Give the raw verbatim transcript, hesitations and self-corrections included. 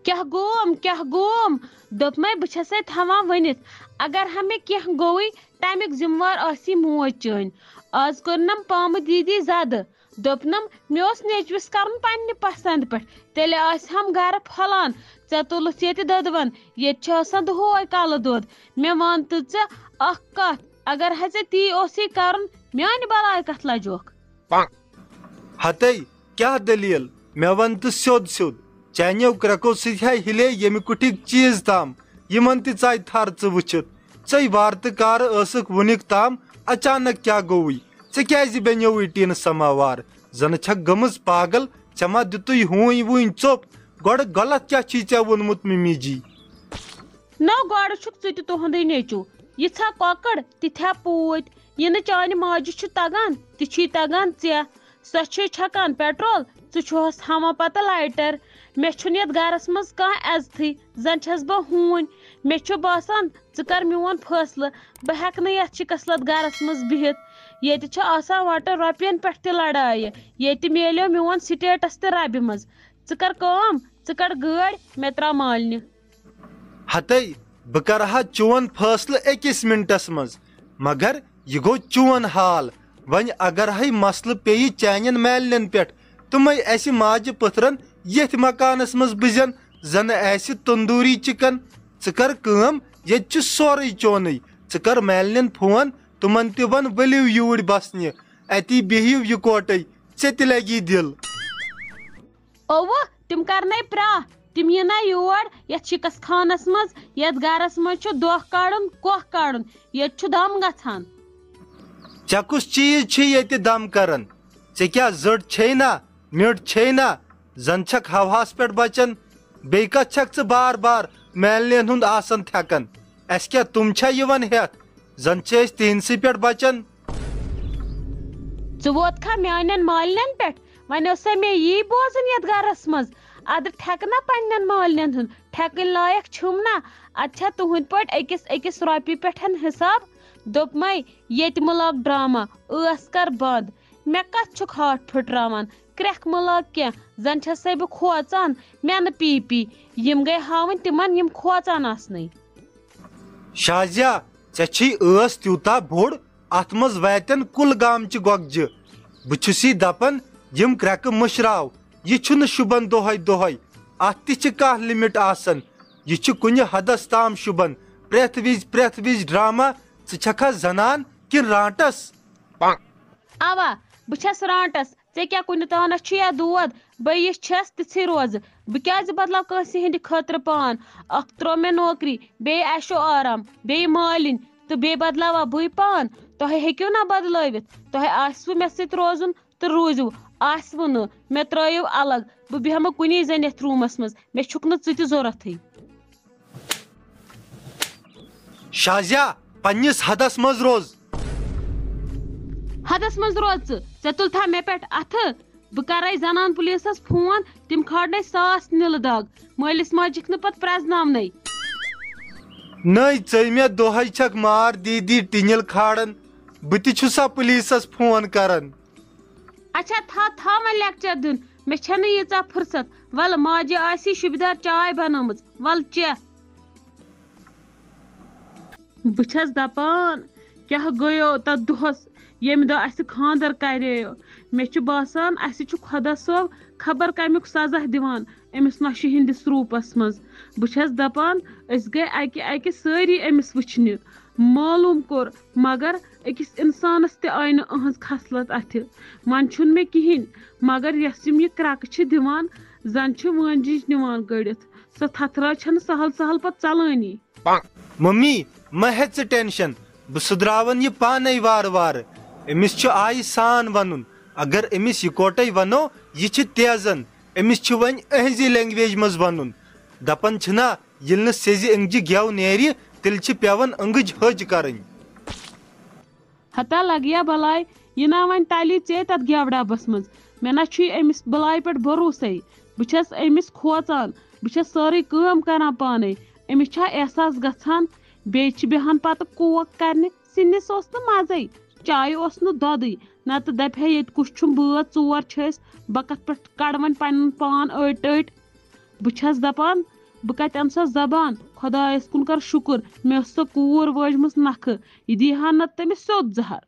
کیٛاہ گوم، کیٛاہ گوم؟ دوٚپمَے، بہٕ چھَسَے تھاوان ؤنِتھ، اگر ہا مےٚ کینٛہہ گوٚوٕے، تَمیُک ذِمہٕ وار ٲسی موج چٲنۍ۔ آز کوٚرنَم پامہٕ دیٖدی زَدٕ۔ دوٚپنَم، مےٚ اوس نیٚچوِس کَرُن پنٛنہِ پَسنٛد پٮ۪ٹھ، تیٚلہِ آسہِ ہَم گَرٕ پھۄلان۔ ژےٚ تُلُتھ ییٚتہِ دۄدوَن، ییٚتہِ چھِ آسان دۄہَے کَلہٕ دۄد۔ مےٚ وَن تہٕ ژٕ اَکھ کَتھ، اگر ہا ژےٚ تی اوسُے کَرُن، میٛانہِ بَلاے کَتھ لَجوکھ؟ ہتے، کیٛاہ دٔلیٖل؟ مےٚ وَن تہٕ سیوٚد سیوٚد۔ چانیو کرٛٮ۪کو سۭتۍ ہے ہِلے ییٚمہِ کُٹھِکۍ چیٖز تام۔ یِمَن تہِ ژاے تھَر ژٕ وٕچھِتھ۔ ژٕے وارٕ تہٕ کارٕ ٲسٕکھ وُنیُک تام، اچانک کیٛاہ گوٚوُے؟ ژےٚ کیٛازِ بٮ۪نیووُے ٹیٖنہٕ سماوار؟ زَنہٕ چھَکھ گٔمٕژ پاگل۔ ژےٚ ما دیُتُے ہوٗنۍ ووٗنۍ ژوٚپ؟ گۄڈٕ غلط کیٛاہ چھی ژےٚ ووٚنمُت مِمی جی؟ نو، گۄڈٕ چھُکھ ژٕ تہِ تُہُنٛدُے نیٚچوٗ۔ یِژھا کۄکٕر، تِتھیا پوٗتۍ۔ یہِ نہٕ چانہِ ماجہِ چھُ تَگان، تہِ چھی تَگان ژےٚ۔ سۄ چھے چھَکان پیٹرول، ژٕ چھُہَس ہاوان پَتہٕ لایٹر۔ مےٚ چھُنہٕ یَتھ گَرَس منٛز کانٛہہ عزتھٕے، زَن چھَس بہٕ ہوٗنۍ۔ مےٚ چھُ باسان، ژٕ کَر میون فٲصلہٕ، بہٕ ہٮ۪کہٕ نہٕ یَتھ شِکَسلَت گَرَس منٛز بِہِتھ۔ ییٚتہِ چھِ آسان وَٹہٕ رۄپیَن پٮ۪ٹھ تہِ لڑایہِ، ییٚتہِ میلیو میون سٹیٹس تہِ رَبہِ منٛز۔ ژٕ کَر کٲم، ژٕ کَڑ گٲڑۍ، مےٚ ترٛاو مالنہِ۔ ہتے، بہٕ کرٕ ہا چون فٲصلہٕ أکِس مِنٹس منٛز، مگر یہِ گوٚو چون حال۔ وۄنۍ اگر ہے مسلہٕ پیٚیہِ چانٮ۪ن مالنٮ۪ن پٮ۪ٹھ، تِمے اسہِ ماجہِ پٔتھرن ییٚتھۍ مکانس منٛز بٕزن، زنہٕ آسہِ تندوٗری چکن۔ ژٕ کر کٲم، ییٚتہِ چھُ سورُے چونُے۔ ژٕ کر مالنٮ۪ن فون، تِمن تہِ ون ؤلِو یوٗرۍ بسنہِ، اتی بِہِو یِکوٹے، ژےٚ تہِ لگی دِل۔ اوٕ، تِم کرنَے پرٛاہ، تِم یِنَے یور، یَتھ شِکَس خانَس منٛز، یَتھ گَرَس منٛز چھُ دۄہ کَڑُن، کوہ کَڑُن، ییٚتہِ چھُ دَم گژھان۔ ژےٚ کُس چیٖز چھُے ییٚتہِ دَم کران؟ ژےٚ کیٛاہ زٔٹ چھے نا، میٚٹ چھے نا؟ زَن چھَکھ ہَوہَس پٮ۪ٹھ بَچان، بیٚیہِ کَتھ چھَکھ ژٕ بار بار مالنٮ۪ن ہُنٛد آسان تھٮ۪کان؟ اَسہِ کیٛاہ تِم چھا یِوان ہٮ۪تھ؟ زَن چھِ أسۍ تِہِنٛدسٕے پٮ۪ٹھ بَچان۔ ژٕ ووتکھا میٛانٮ۪ن مالنٮ۪ن پٮ۪ٹھ؟ وۄنۍ ٲسا مےٚ یی بوزُن یتھ گرس منٛز؟ ادٕ ٹھیکہٕ نا پننٮ۪ن مالنٮ۪ن ہُنٛد، ٹھیکٕنۍ لایق چھُم نا؟ ادٕ چھا تُہنٛدۍ پٲٹھۍ أکِس أکِس رۄپیہِ پٮ۪ٹھ حساب؟ دوٚپمَے، ییٚتہِ مہٕ لاگ ڈرامہ، ٲس کر بنٛد۔ مےٚ کتھ چھُکھ ہاٹھ پھٕٹراوان؟ کرٛٮ۪کھ مہٕ لاگ کینٛہہ، زن چھسے بہٕ کھوژان، مےٚ نہٕ پی پی۔ یِم گٔے ہاوٕنۍ تِمن، یِم کھوژان آسنٕے۔ شازیا، ژےٚ چھے ٲس تیوٗتاہ بوٚڑ، اتھ منٛز واتن کُل گامچہِ گۄگجہِ۔ بہٕ چھُسی دپان، یِم کرٛٮ۪کہٕ مٔشراو، یہِ چھُنہٕ شوٗبان دۄہے دۄہے۔ اتھ تہِ چھِ کانٛہہ limit آسان۔ یہِ چھُ کُنہِ حدس تام شوٗبان۔ پرٛٮ۪تھ وِزِ، پرٛٮ۪تھ وِزِ ڈرامہ، ژٕ چھکھا زنان کِنہٕ رانٹس؟ اوا، بہٕ چھَس رانٹس۔ ژےٚ کیٛاہ کُنہِ تانَس چھُ یا دود؟ بہٕ یِژھ چھَس تِژھٕے روزٕ۔ بہٕ کیٛازِ بدلاو کٲنٛسہِ ہٕنٛدِ خٲطرٕ پان؟ اکھ ترٛٲو مےٚ نوکری، بیٚیہِ عیشو آرام، بیٚیہِ مالِنۍ، تہٕ بیٚیہِ بدلاوا بٕے پان؟ تۄہہِ ہیٚکِو نا بدلٲوِتھ؟ تۄہہِ آسِوٕ مےٚ سۭتۍ روزُن تہٕ روٗزِو، آسِوٕ نہٕ، مےٚ ترٛٲیِو الگ۔ بہٕ بیٚہمہٕ کُنی زٔنۍ یَتھ روٗمَس منٛز، مےٚ چھُکھ نہٕ ژٕ تہِ ضوٚرَتھٕے۔ شازیا، پننِس حدس منٛز روز۔ حدس منٛز روز ژٕ۔ ژےٚ تُلتھا مےٚ پٮ۪ٹھ اَتھٕ؟ بہٕ کرے زنان پولیسس فون، تِم کھارنَے ساس نِلہٕ داغ۔ مٲلِس ماجِکھ نہٕ پتہٕ پرٛزناونَے۔ نٔے ژٔمۍ مےٚ دۄہے چھکھ مار دی دی ٹِنِل کھاران۔ بہٕ تہِ چھُسا پولیسس فون کران؟ اچھا، تھاو، تھاو وۄنۍ لیکچر دیُن۔ مےٚ چھَنہٕ ییٖژاہ فرصت۔ وَلہٕ، ماجہِ آسی شوٗبہِ دار چاے بنٲومٕژ۔ وَلہٕ چےٚ۔ بہٕ چھَس دَپان، کیٛاہ گٔیو تَتھ دۄہَس، ییٚمہِ دۄہ اَسہِ خانٛدر کَرییو؟ مےٚ چھُ باسان، اَسہِ چھُ خۄدا صٲب خبر کَمیُک سزا دِوان أمِس نۄشہِ ہِنٛدِس روٗپَس منٛز۔ بہٕ چھَس دَپان، أسۍ گٔے اَکہِ اَکہِ سٲری أمِس وٕچھنہِ۔ معلوٗم کوٚر، مگر أکِس اِنسانَس تہِ آیہِ نہٕ أہٕنٛز خصلت اَتھِ۔ وۄنۍ چھُنہٕ مےٚ کِہیٖنۍ، مگر یۄس یِم یہِ کرٛٮ۪کہٕ چھِ دِوان، زَن چھِ وٲنجِج نِوان کٔڑِتھ۔ سۄ تھَتھراے چھَنہٕ سہل سہل پَتہٕ ژَلٲنی۔ ممی، مہ ہےٚ ژٕ ٹینشن، بہٕ سُدراون یہِ پانے وارٕ وارٕ۔ أمِس چھُ آیہِ سان ونُن۔ اگر أمِس یِکوٹے ونو، یہِ چھِ تیزن۔ أمِس چھُ وۄنۍ أہنٛزی لینگویج منٛز ونُن۔ دپان چھِنا، ییٚلہِ نہٕ سیٚزِ أنٛگجہِ گٮ۪و نیرِ، تیٚلہِ چھِ پٮ۪وان أنٛگٕج ۂج کرٕنۍ۔ ہتا لگیا بلاے، یہِ نا وۄنۍ تَلی ژے تَتھ گٮ۪و ڈبس منٛز۔ مےٚ نا چھُے أمِس بلاے پٮ۪ٹھ بھروسَے۔ بہٕ چھَس أمِس کھوژان۔ بہٕ چھَس سٲرٕے کٲم کران پانَے۔ أمِس چھا احساس گژھان؟ بیٚیہِ چھِ بیٚہان پَتہٕ کوک کرنہِ۔ سِنِس اوس نہٕ مَزَے، چایہِ اوس نہٕ دۄدٕے۔ نَتہٕ دَپہِ ہے، ییٚتہِ کُس چھُم بٲژ، ژور چھِ أسۍ، بہٕ کَتھ پٮ۪ٹھ کَڑٕ وۄنۍ پَنُن پان أٹۍ أٹۍ؟ بہٕ چھَس دَپان، بہٕ کتہِ انہٕ سۄ زبان؟ خۄدایس کُن کر شُکر، مےٚ ٲس سۄ کوٗر وٲجمٕژ نکھٕ، یہِ دی ہا نتہٕ تٔمِس سیوٚد زہر۔